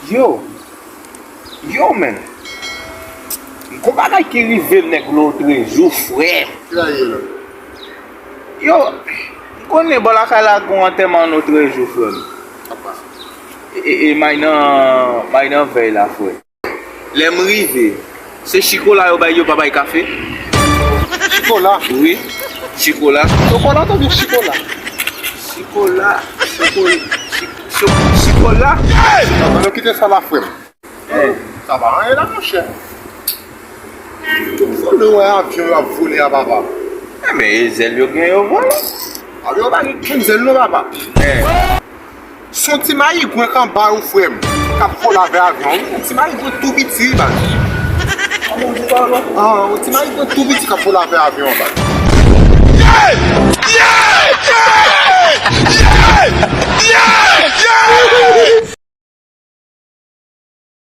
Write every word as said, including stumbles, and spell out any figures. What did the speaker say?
Yo, yo, men. Gon bagay ki rive m nèg lotrejou, frè. Ki sa ye la? Yo, m konnen bò lakay la gon antèman lotrejou, frè m. Apa. E, e, e may nan, may nan vèy la, frè. Lè m rive, se chikola yo bay, yo pa bay kafe. Chikola? Wi, chikola. Chokola oubyen chikola? Chikola, chikola, chi-, cho-, chikola. Ann, nou kite sa la, frè m. Sa pa anyen la, monchè. Vòlè wè avyon yo ap vole a, papa. Enben, e zèl yo gen yo vole. A, yo pa gen kenn zèl non, papa. Se yon ti mayigwen k anba yo, frè m, k ap vole avè avyon, wi. Yon ti mayigwen tou piti, wi, baz. Kòman w di sa, non? Ah, yon ti mayigwen tou piti k ap vole avè avyon, baz.